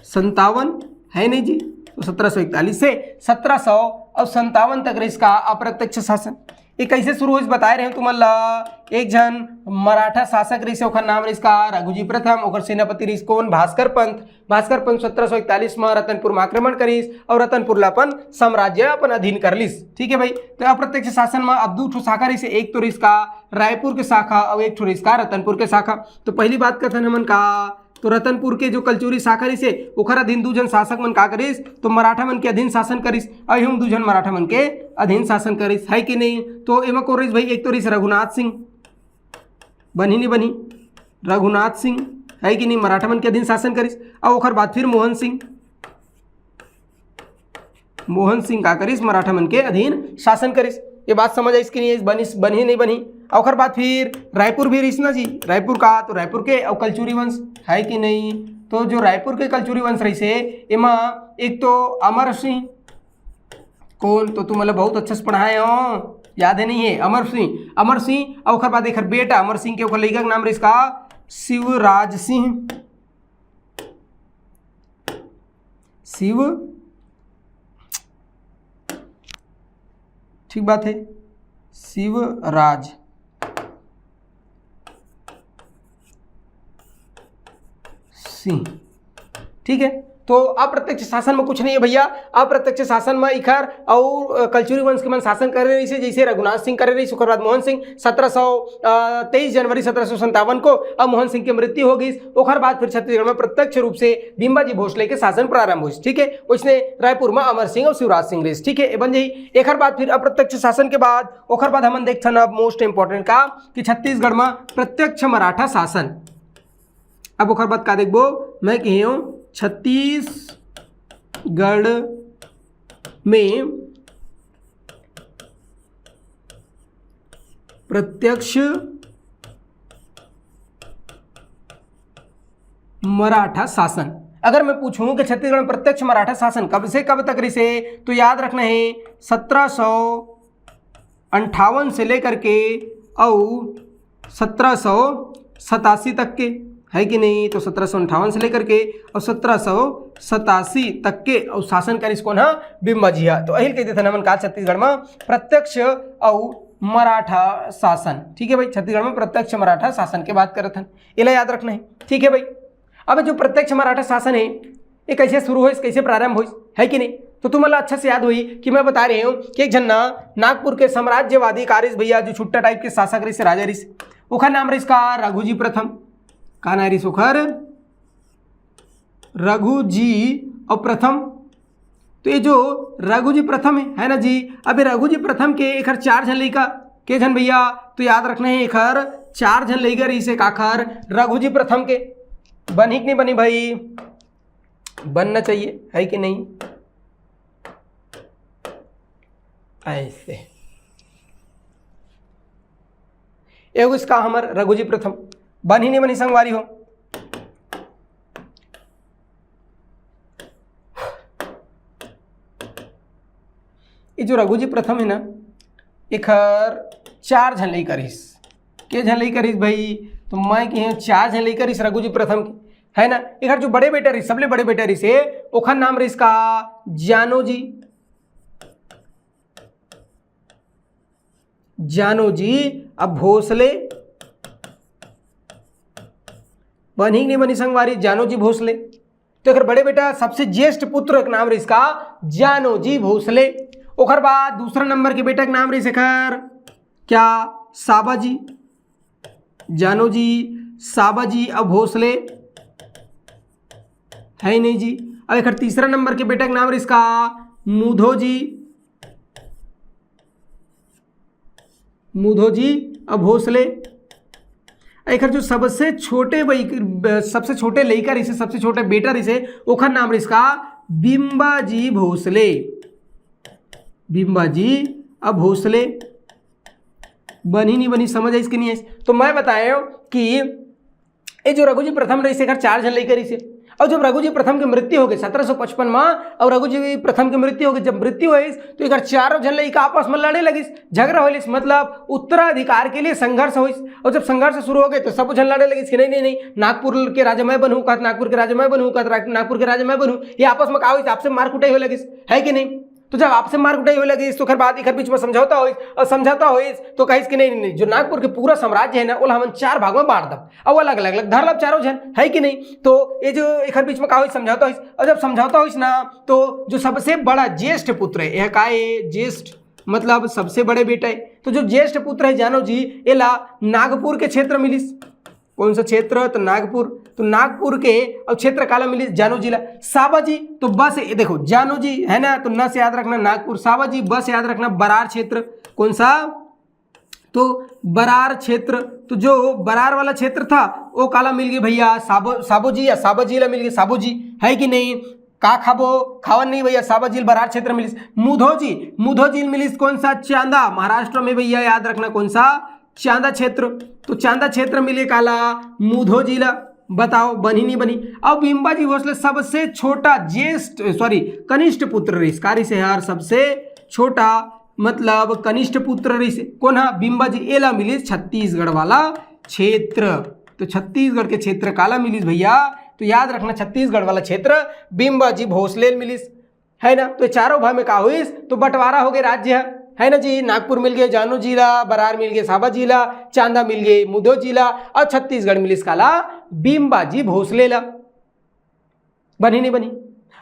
संतावन, है नहीं जी? तो सत्रह सौ इकतालीस से सत्रह सौ और संतावन तक रहिस का अप्रत्यक्ष शासन। ये कैसे शुरू होइस बताए रहे तुमन ला। एक झन मराठा शासक रहिस, ओखर नाम रहिस का रघुजी प्रथम। ओखर सेनापति रहिस कोन? भास्कर पंत। भास्कर पंत सत्रह सौ इकतालीस म रतनपुर म आक्रमण करिस और रतनपुर ला अपन साम्राज्य, अपन अधीन कर लिस। ठीक है भाई, तो अप्रत्यक्ष शासन म अब दू ठो शाखा रहिस, एक तो रहिस का रायपुर के शाखा और एक ठो रहिस का रतनपुर के शाखा। तो पहली बात करथन हमन का, तो रतनपुर के जो कलचुरी शाखा रहिस हे, ओखर अधीन दू झन शासक मन का करिस? तो मराठा मन के अधीन शासन करिस। अउ एहू म दू झन मराठा मन के अधीन शासन करिस, है कि नहीं? तो एमा कोन रहिस भाई? एक तो रहिस रघुनाथ सिंह, बनही नहीं बनही, रघुनाथ सिंह, है कि नहीं? मराठा मन के अधीन शासन करिस। अउ ओखर बाद फिर मोहन सिंह, मोहन सिंह का करिस? मराठा मन के अधीन शासन करिस। ये बात समझ आइस कि नहीं आइस? बनिस, बनही नहीं बनही? अउ ओखर बाद फिर रायपुर भी रहिस ना जी, रायपुर का, तो रायपुर के अउ कलचुरी वंश, है कि नहीं? तो जो रायपुर के कलचुरी वंश रहिस हे, एमा एक तो अमर सिंह, कोन, तो तुमन ला बहुत अच्छा से पढ़ाए हो, याद है नहीं है? अमर सिंह, अमर सिंह, अउ ओखर बाद एखर बेटा अमर सिंह के, ओखर लइका के नाम रहिस का शिवराज सिंह, शिव, ठीक बात है, शिवराज सिंह। ठीक है, तो अप्रत्यक्ष शासन में कुछ नहीं है भैया। अप्रत्यक्ष शासन में इखर अउ, अ, कलचुरी वंश के मन शासन करे रहिस हे, जैसे रघुनाथ सिंह करे रहिस, ओकर बाद मोहन सिंह, सत्रह सौ, अ, तेईस जनवरी सत्रह सौ संतावन को अब मोहन सिंह के मृत्यु हो गई। ओकर बाद फिर छत्तीसगढ़ में प्रत्यक्ष रूप से बिम्बाजी भोसले के शासन प्रारंभ हुई। ठीक है, उसने रायपुर में अमर सिंह और शिवराज सिंह रहिस। ठीक है, ये बन जाई। एकर बाद फिर अप्रत्यक्ष शासन के बाद, ओकर बाद हमन देखथन अब most important का कि छत्तीसगढ़ में प्रत्यक्ष मराठा शासन। अब ओकर बाद का देखबो, मैं कहे हूँ छत्तीसगढ़ में प्रत्यक्ष मराठा शासन। अगर मैं पूछूं कि छत्तीसगढ़ में प्रत्यक्ष मराठा शासन कब से कब तक रहिस हे, तो याद रखना है सत्रह सौ अंठावन से लेकर के अउ सत्रह सौ सतासी तक के, है कि नहीं? तो सत्रह सौ अंठावन से लेकर के अउ सत्रह सौ सतासी तक के अउ शासन करिस कोन हा? बिम्बाजी हा। तो अहिल कह देथन हमन का छत्तीसगढ़ में प्रत्यक्ष अउ मराठा शासन। ठीक है भाई, छत्तीसगढ़ में प्रत्यक्ष मराठा शासन के बात करत हन, एला याद रखना है। ठीक है भाई, अब जो प्रत्यक्ष मराठा शासन है, ये कैसे शुरू होइस, कैसे प्रारंभ होइस, है कि नहीं? तो तुमन ला अच्छा से याद होही कि मैं बता रहे हूँ कि एक झन ना नागपुर के साम्राज्यवादी कारिस भैया, जो छुट्टा टाइप के शासक रहिस, राजा रहिस, ओखर नाम रहिस का रघुजी प्रथम। का नाम रहिस ओखर? रघुजी अउ प्रथम। तो ये जो रघुजी प्रथम है, है ना जी, अब ये रघुजी प्रथम के एखर चार झन लइका, के झन भैया? तो याद रखना है, एखर चार झन लइका रहिस हे काखर? रघुजी प्रथम के। बनही कि नहीं बनही भाई? बनना चाहिए, है कि नहीं? ऐसे एगो इसका हमर रघुजी प्रथम। बनही नहीं बनही संगवारी हो? ये जो रघुजी प्रथम है ना, एखर चार झन लइका रहिस। के झन लइका रहिस भाई? तो मैं कहे हूँ चार झन लइका रहिस रघुजी प्रथम के, है ना। एखर जो बड़े बेटा रहिस, सबले बड़े बेटा रहिस हे, ओखर नाम रहिस का? जानोजी। जानोजी अब भोसले। बनही कि नहीं बनही संगवारी? जानोजी भोसले। तो एकर बड़े बेटा सबसे ज्येष्ठ पुत्र के नाम रहिस का? जानोजी भोसले। ओकर बाद दूसरा नंबर के बेटा के नाम रहिस एकर क्या? साबाजी। जानोजी, साबाजी अब भोसले, है नहीं जी। अब एकर तीसरा नंबर के बेटा के नाम रहिस का? मुधोजी। मुधोजी अब भोसले। एकर जो सबसे छोटे बई-, ब-, सबसे छोटे लइका रहिस हे, सबसे छोटे बेटा रहिस हे, ओखर नाम रहिस का? बिम्बाजी भोसले। बिम्बाजी अब भोसले। बनही नहीं बनही, समझ आइस कि नहीं आइस? तो मैं बताए हूँ कि ये जो रघुजी प्रथम रहिस हे, एकर चार झन लइका रहिस हे। अउ जब रघुजी प्रथम के मृत्यु हो गई सत्रह सौ पचपन में, अउ रघुजी प्रथम के मृत्यु हो गई, जब मृत्यु होइस तो एकर चारों झन लइका आपस में लड़े लगिस, झगड़ा होलिस, मतलब उत्तराधिकार के लिए संघर्ष होइस। अउ जब संघर्ष शुरू हो गए तो सब झन लड़े लगिस कि नहीं, नहीं, नहीं, नागपुर के राजा मैं बनूँ कहत, नागपुर के राजा मैं बनूँ कहत, नागपुर के राजा मैं बनूँ। ये आपस में का होइस? आपसे मार कुटाई होए लगिस, है कि नहीं? तो जब आपसे मारकुटाई होए लगिस, तो ओकर बाद एकर बीच में समझौता होइस, और समझौता होइस, तो कहिस कि नहीं, नहीं, नहीं, जो नागपुर के पूरा साम्राज्य है ना, ओला हमन चार भाग में बांट दब, और अलग अलग अलग धर लब चारों झन, है कि नहीं? तो ये जो एकर बीच में का होइस, समझौता होइस। और जब समझौता होइस ना, तो जो सबसे बड़ा ज्येष्ठ पुत्र है, यह का है, ज्येष्ठ मतलब सबसे बड़े बेटा है, तो जो ज्येष्ठ पुत्र है जानो जी, एला नागपुर के क्षेत्र मिलिस। कौन सा क्षेत्र? तो नागपुर। तो नागपुर के अब क्षेत्र काला मिलिस? जानो जी ला। साबा जी, तो बस ये देखो, जानो जी है ना, तो न से याद रखना नागपुर। साबा जी, बस याद रखना बरार क्षेत्र। कौन सा? तो बरार क्षेत्र। तो जो बरार वाला क्षेत्र था, वो काला मिल गया भैया, साबो, साबो जी या साबा जी ला मिल गया, साबो जी, है कि नहीं? का खाबो? खावन नहीं भैया, साबा जी ल बरार क्षेत्र मिलिस। मुधो जी, मुधो जी ल मिलिस कौन सा? चांदा। महाराष्ट्र में भैया, याद रखना, कौन सा? चांदा क्षेत्र। तो चांदा क्षेत्र मिले काला? मुधो जी ला। बताओ, बनी नहीं बनी? अब बिम्बा जी भोसले सबसे छोटा, ज्येष्ठ, सॉरी, कनिष्ठ पुत्र रहिस। का रहिस यार? सबसे छोटा, मतलब कनिष्ठ पुत्र रहिस। कौन हा? बिम्बा जी। एला मिलिस छत्तीसगढ़ वाला क्षेत्र। तो छत्तीसगढ़ के क्षेत्र काला मिलिस भैया? तो याद रखना, छत्तीसगढ़ वाला क्षेत्र बिम्बा जी भोसले ल मिलिस, है ना? तो ये चारों भाग में का होइस? तो बंटवारा हो गए राज्य ह, है ना जी? नागपुर मिल गए जानो जी ला, बरार मिल गए साबा जी ला, चांदा मिल गए मुधो जी ला, और छत्तीसगढ़ मिलिस काला? बिम्बा जी भोसले ला। बनी नहीं बनी?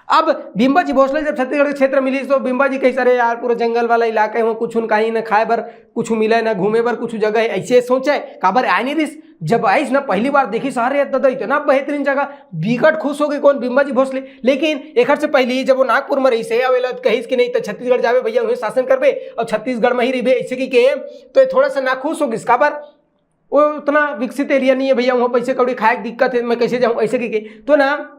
अब बिम्बा जी भोसले जब छत्तीसगढ़ के क्षेत्र मिलिस, तो बिम्बा जी कहिस, "अरे यार, पूरा जंगल वाला इलाका है, वहाँ कुछ न, कहीं ना खाए बर कुछ मिले, ना घूमे बर कुछ जगह है।" ऐसे सोचे, काबर आए नहीं रिस। जब आइस ना, पहली बार देखिस, "अरे दादा, इतना बेहतरीन जगह।" बिकट खुश हो गए कौन? बिम्बा जी भोसले। लेकिन एकर से पहली जब वो नागपुर में रहिस हे, अब एला कहिस कि नहीं, तो छत्तीसगढ़ जाबे भैया, वहीं शासन करबे और छत्तीसगढ़ में ही रहिबे, ऐसे की के, तो ये थोड़ा सा नाखुश हो गिस। काबर? वो उतना विकसित एरिया नहीं है भैया, वहाँ पैसे कौड़ी खाए के दिक्कत है, मैं कैसे जाऊँ, ऐसे की के। तो ना,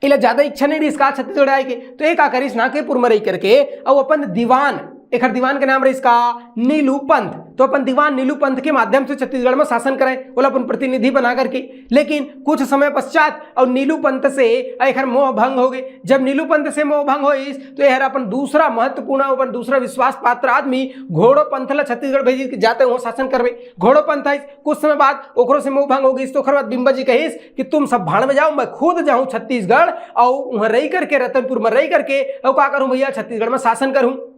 एला ज्यादा इच्छा नहीं रहिस का छत्तीसगढ़ आए के, तो ये का करिस, नागपुर में रही करके, और अपन दीवान, एकर दीवान के नाम रहिस का? नीलू पंत। तो अपन दीवान नीलू पंत के माध्यम से छत्तीसगढ़ में शासन करे, ओला अपन प्रतिनिधि बना करके। लेकिन कुछ समय पश्चात और नीलू पंत से एकर मोह भंग हो गए। जब नीलू पंत से मोह भंग होइस, तो एहर अपन दूसरा महत्वपूर्ण, अपन दूसरा विश्वास पात्र आदमी घोड़ो पंत ला छत्तीसगढ़ भेजिस कि जाते वहाँ शासन करबे। घोड़ो पंत आइस, कुछ समय बाद ओकरो से मोह भंग हो गइस, तो ओकर बाद बिम्बा जी कहिस कि तुम सब भाड़ में जाओ, मैं खुद जाऊँ छत्तीसगढ़, और वहाँ रही करके, रतनपुर में रही करके, और का करूँ भैया, छत्तीसगढ़ में शासन करूँ।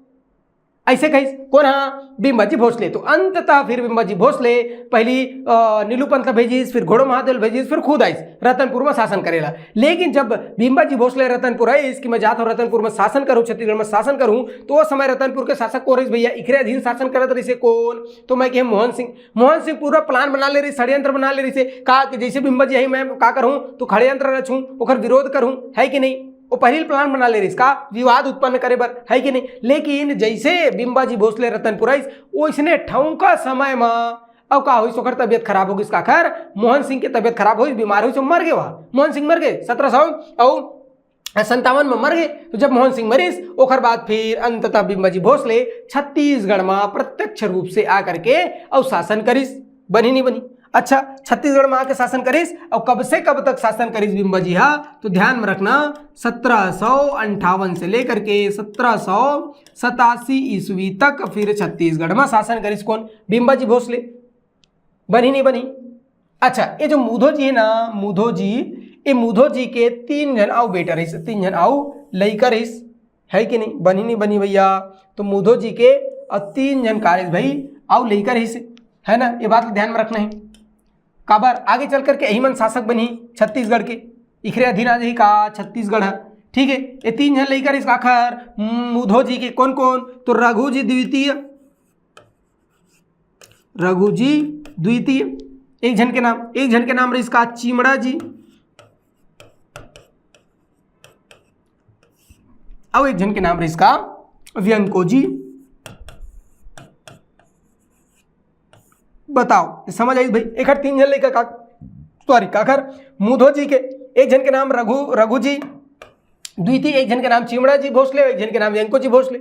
ऐसे कहिस कौन हा? बिम्बा जी भोसले। तो अंततः फिर बिम्बा जी भोसले पहली, अ, नीलू पंत ला भेजिस, फिर घोड़ो महादेव ला भेजिस, फिर खुद आइस रतनपुर में शासन करेला। लेकिन जब बिम्बा जी भोसले रतनपुर आइस कि मैं जात हूँ रतनपुर में शासन करूँ, छत्तीसगढ़ में शासन करूँ, तो वो समय रतनपुर के शासक कौन रहिस भैया? इखरे अधीन शासन करत रहिस हे कौन? तो मैं कहे मोहन सिंह। मोहन सिंह पूरा प्लान बना ले रहिस, षड्यंत्र बना ले रहिस हे, का कि जैसे बिम्बा जी आई, मैं का करूँ, तो षड्यंत्र रचूँ, ओकर विरोध करूँ, है कि नहीं? वो पहली प्लान बना ले रहिस का? विवाद उत्पन्न करे बर, है कि नहीं? लेकिन जैसे बिम्बा जी भोसले रतनपुर आइस, ओइसने ठौंका समय म अउ का होइस, ओकर तबियत खराब हो गिस। काखर? मोहन सिंह के तबियत खराब होइस, बीमार होइस, मर गे। वह मोहन सिंह मर गे सत्रह सौ अउ संतावन में मर गे। तो जब मोहन सिंह मरिस, ओकर बाद फिर अंततः बिम्बा जी भोसले छत्तीसगढ़ में प्रत्यक्ष रूप से आकर के अउ शासन करिस। बनी नहीं बनी? अच्छा, छत्तीसगढ़ में आके शासन करिस, और कब से कब तक शासन करिस बिम्बा जी हा? तो ध्यान में रखना, सत्रह सौ अंठावन से लेकर के सत्रह सौ सतासी ईस्वी तक फिर छत्तीसगढ़ में शासन करिस कौन? बिम्बा जी भोसले। बनी नहीं बनी? अच्छा, ये जो मुधो जी है ना, मुधो जी, ये मुधो जी के तीन झन अउ बेटा रहिस, तीन झन अउ लइका रहिस, है कि नहीं? बनी नहीं बनी भैया? तो मुधो जी के अउ तीन झन का रहिस भाई, अउ लइका रहिस, है ना? ये बात ध्यान में रखना है। काबर? आगे चल करके यही मन शासक बनी छत्तीसगढ़ के, इखरे अधीन आ जाही का छत्तीसगढ़ ह। ठीक है, ये तीन झन लइका रहिस काखर? मुधो जी के। कौन कौन? तो रघु जी द्वितीय, रघु जी द्वितीय, एक झन के नाम, एक झन के नाम रहिस का चिमड़ा जी, अउ एक झन के नाम रहिस का व्यंको जी। बताओ, समझ आइस भाई? एखर तीन झन लइका का, सॉरी, काखर? मुधो जी के। एक झन के नाम रघु, रघु जी द्वितीय, एक झन के नाम चिमड़ा जी भोसले, एक झन के नाम व्यंको जी भोसले।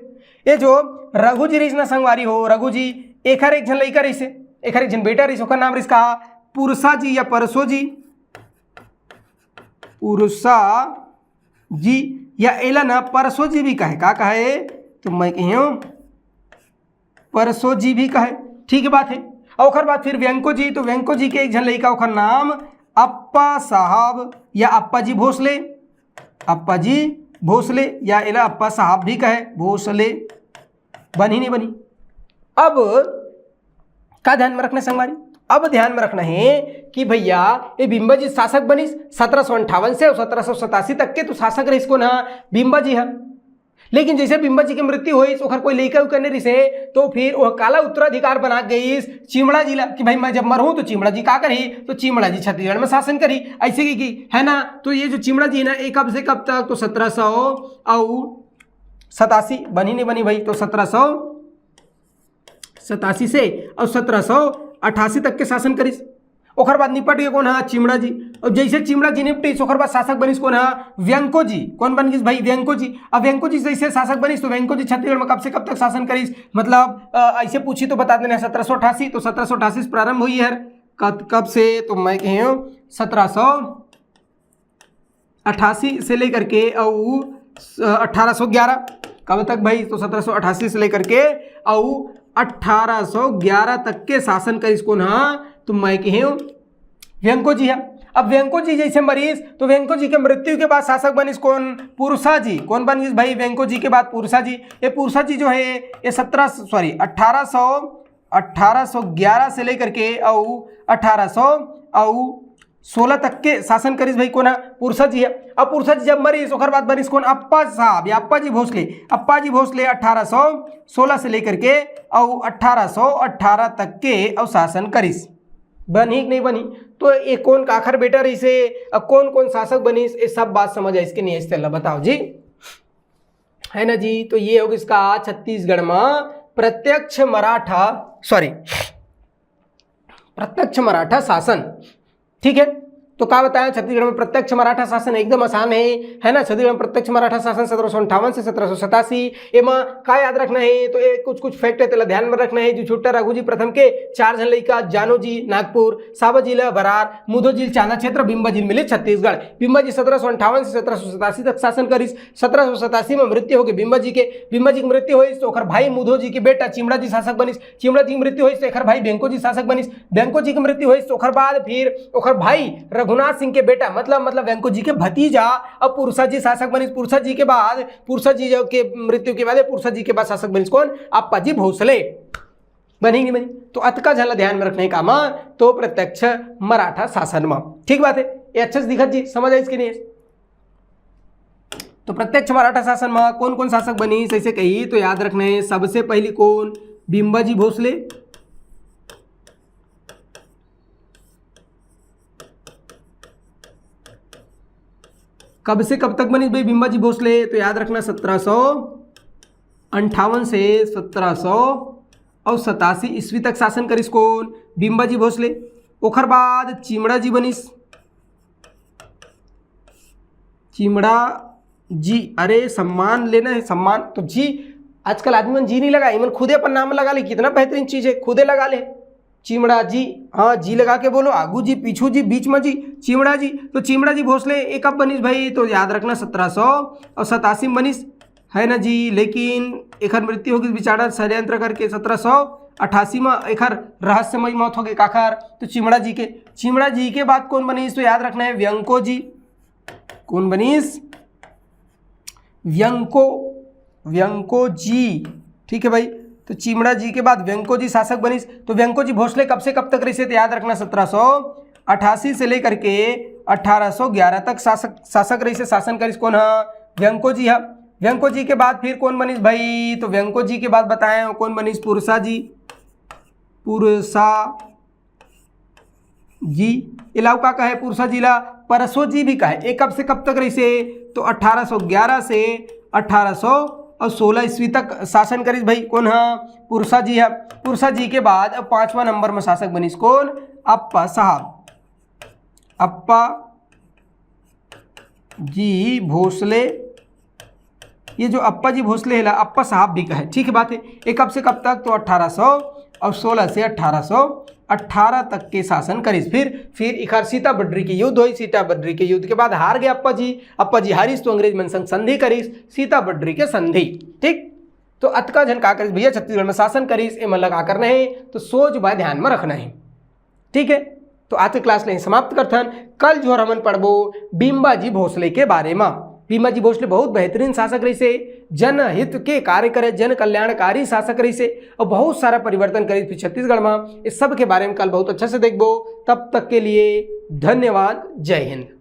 ये जो रघु जी रहिस ना संगवारी हो, रघु जी, एखर एक झन लइका रहिस हे, एखर एक झन बेटा रहिस, ओकर नाम रहिस का? पुरसा जी या परसो जी, पुरसा जी, या एला ना परसो जी भी कहे, का कहे? तो मैं कहियो परसो जी भी कहे, ठीक बात है। और ओकर बाद फिर व्यंको जी, तो व्यंको जी के एक झन लइका, ओकर नाम अप्पा साहब या अप्पा जी भोसले, अप्पा जी भोसले या एला अप्पा साहब भी कहे, भोसले, बनही नहीं बनही। अब का ध्यान में रखना संगवारी, अब ध्यान में रखना है कि भैया ये बिम्बा जी शासक बनिस सत्रह सौ अंठावन से और सत्रह सौ सतासी तक के तो शासक रहिस कोन हा, बिम्बा जी हा। लेकिन जैसे बिम्बा जी के मृत्यु होइस, ओखर कोई लइका उइका नहीं रिसे, तो फिर वो काला उत्तराधिकार बना गईस चिमड़ा जी ला कि भाई मैं जब मरहूं तो चिमड़ा जी का करही, तो चिमड़ा जी छत्तीसगढ़ में शासन करही, ऐसे की, की है ना। तो ये जो चिमड़ा जी ना, ये कब से कब तक, तो सत्रह सौ और सतासी, बनी नहीं बनी भाई, तो सत्रह सौ सतासी से और सत्रह सौ अट्ठासी तक के शासन करिस। ओखर बाद निपट के कोन हा, चिमड़ा जी। और जैसे चिमड़ा जी निपटिस, ओखर बाद शासक बनिस कोन हा, व्यंको जी। कोन बन गिस भाई, व्यंको जी। अब व्यंको जी जैसे शासक बनिस तो व्यंको जी छत्तीसगढ़ में कब से कब तक शासन करिस, मतलब अ, ऐसे पूछी तो बता देना, सत्रह सौ अट्ठासी, तो सत्रह सौ अट्ठासी से प्रारंभ हुई है। कब, कब से, तो मैं कहे हूँ सत्रह सौ अट्ठासी से लेकर के अउ अठारह सौ ग्यारह, कब तक भाई, तो सत्रह सौ अट्ठासी से लेकर के अउ अठारह सौ ग्यारह तक के शासन करिस कोन हा, तो मैं कहे हूँ व्यंको जी है। अब व्यंको जी जैसे मरीज, तो व्यंको जी के मृत्यु के बाद शासक बनिस कोन, पुरसा जी। कोन बन गिस भाई, व्यंको जी के बाद पुरसा जी। ये पुरसा जी जो है, ये सत्रह, सॉरी, अठारह सौ, अठारह सौ ग्यारह से लेकर के अउ अठारह सौ अउ सोलह तक के शासन करिस भाई कोन हा, पुरसा जी है। अब पुरसा जी जब मरिस, ओकर बाद बनिस कोन, अप्पा साहब या अप्पा जी भोसले। अप्पा जी भोसले अठारह सौ सोलह से लेकर के अउ अठारह सौ अठारह तक के अउ शासन करिस। बनी कि नहीं बनी? तो ये कोन काखर बेटा रहिसे, अब कोन कोन शासक बनिस, ये सब बात समझ आइस कि नहीं आइस, तेला बताओ जी, है ना जी। तो ये हो गिस का छत्तीसगढ़ में प्रत्यक्ष मराठा, सॉरी, प्रत्यक्ष मराठा शासन। ठीक है, तो का बताया, छत्तीसगढ़ में प्रत्यक्ष मराठा शासन एकदम आसान है, है ना। छत्तीसगढ़ में प्रत्यक्ष मराठा शासन सत्रह सौ अंठावन से सत्रह सौ सतासी। एमा का याद रखना है, तो ये कुछ कुछ फैक्ट है, तेला ध्यान में रखना है। जो छुट्टा रघु जी प्रथम के चार झन लइका, जानो जी नागपुर, साबा जी ला बरार, मुधो जी चांदा क्षेत्र, बिम्बा जी मिले छत्तीसगढ़। बिम्बा जी सत्रह सौ अंठावन से सत्रह सौ सतासी तक शासन करिस। सत्रह सौ सतासी में मृत्यु होके बिम्बा जी के, बिम्बा जी के मृत्यु होइस तो ओखर भाई मुधो जी के बेटा चिमड़ा जी शासक बनिस। चिमड़ा जी के मृत्यु होइस तो एखर भाई व्यंको जी शासक बनिस। व्यंको जी के मृत्यु होइस तो ओखर बाद फिर ओखर भाई रघुनाथ सिंह के बेटा, मतलब, मतलब व्यंको जी के भतीजा, अब पुरसा जी शासक बनिस। पुरसा जी के बाद, पुरसा जी जो के मृत्यु के बाद, पुरसा जी के बाद शासक बनिस कोन? अप्पा जी भोसले। बनी नहीं बनी? तो अतका झन ला ध्यान में रखना है का मा, तो प्रत्यक्ष मराठा शासन में। ठीक बात है, ये अच्छा से दिखत जी, समझ आइस कि नहीं? तो प्रत्यक्ष मराठा शासन में कौन कौन शासक बनिस, ऐसे कही तो याद रखना है, सबसे पहली कौन? बिम्बा जी भोसले। कब से कब तक बनिस भाई बिम्बा जी भोसले? तो याद रखना, सत्रह सौ अंठावन से सत्रह सौ और सतासी ईस्वी तक शासन करिस कौन? बिम्बा जी भोसले। ओखर बाद चिमड़ा जी बनिस। चिमड़ा जी, अरे सम्मान लेना है, सम्मान तो जी। आजकल आदमी मन जी नहीं लगा, इमन खुदे अपन नाम लगा ले, कितना बेहतरीन चीज है, खुदे लगा ले। चिमड़ा जी, हाँ, जी लगा के बोलो, आगू जी, पीछू जी, बीच में जी, चिमड़ा जी। तो चिमड़ा जी भोसले एक अब बनिस भाई, तो याद रखना, सत्रह सौ और सतासी में बनिस, है ना जी। लेकिन एखर मृत्यु होगी बेचारा षड्यंत्र करके, सत्रह सौ अट्ठासी में एखर रहस्यमय मौत होगी। काखर? तो चिमड़ा जी के। चिमड़ा जी के बाद कौन बनिस? तो याद रखना है, व्यंको जी। कौन बनिस? व्यंको, व्यंको जी। ठीक है भाई, तो चिमड़ा जी के बाद व्यंको जी शासक बनिस। तो व्यंको जी भोसले कब से कब तक रहिसे? तो याद रखना, सत्रह सौ अट्ठासी से लेकर के अठारह सौ ग्यारह तक शासक, शासक रहिसे। शासन करिस कौन? हाँ, व्यंको जी। हाँ, व्यंको जी के बाद फिर कौन बनिस भाई? तो व्यंको जी के बाद बताए हो कौन बनिस? पुरसा जी। पुरसा जी। इलाव का कहे पुरसा जी ला? परसो जी भी कहे। ये कब से कब तक रहिसे? तो अठारह सौ ग्यारह से अठारह सौ और सोलह ईस्वी तक शासन करिस भाई। कौन? हाँ, पुरसा जी है। पुरसा जी के बाद अब पांचवा नंबर में शासक बनिस कौन? अप्पा साहब। अप्पा जी भोसले। ये जो अप्पा जी भोसले है ला, अप्पा साहब भी कहे, ठीक है बात है। ये कब से कब तक? तो अठारह सौ और सोलह से अठारह सौ अठारह तक के शासन करिस। फिर फिर इखर सीताबड्री के युद्ध होई। सीताबड्री के युद्ध के बाद हार गए अप्पा जी। अप्पा जी हारिस तो अंग्रेज मन संग संधि करिस, सीताबड्री के संधि। ठीक, तो अतका झन का करिस भैया, छत्तीसगढ़ में शासन करिस, एमन ला का करना है? तो सोच बाय ध्यान में रखना है। ठीक है, तो आज के क्लास ला ही समाप्त करथन। कल जो हमन पढ़बो बिम्बा जी भोसले के बारे में। भीमा जी भोसले बहुत बेहतरीन शासक रहिसे, जनहित के कार्य करे, जन कल्याणकारी शासक रहिसे, और बहुत सारा परिवर्तन करिस छत्तीसगढ़ में। इस सब के बारे में कल बहुत अच्छा से देखबो। तब तक के लिए धन्यवाद, जय हिंद।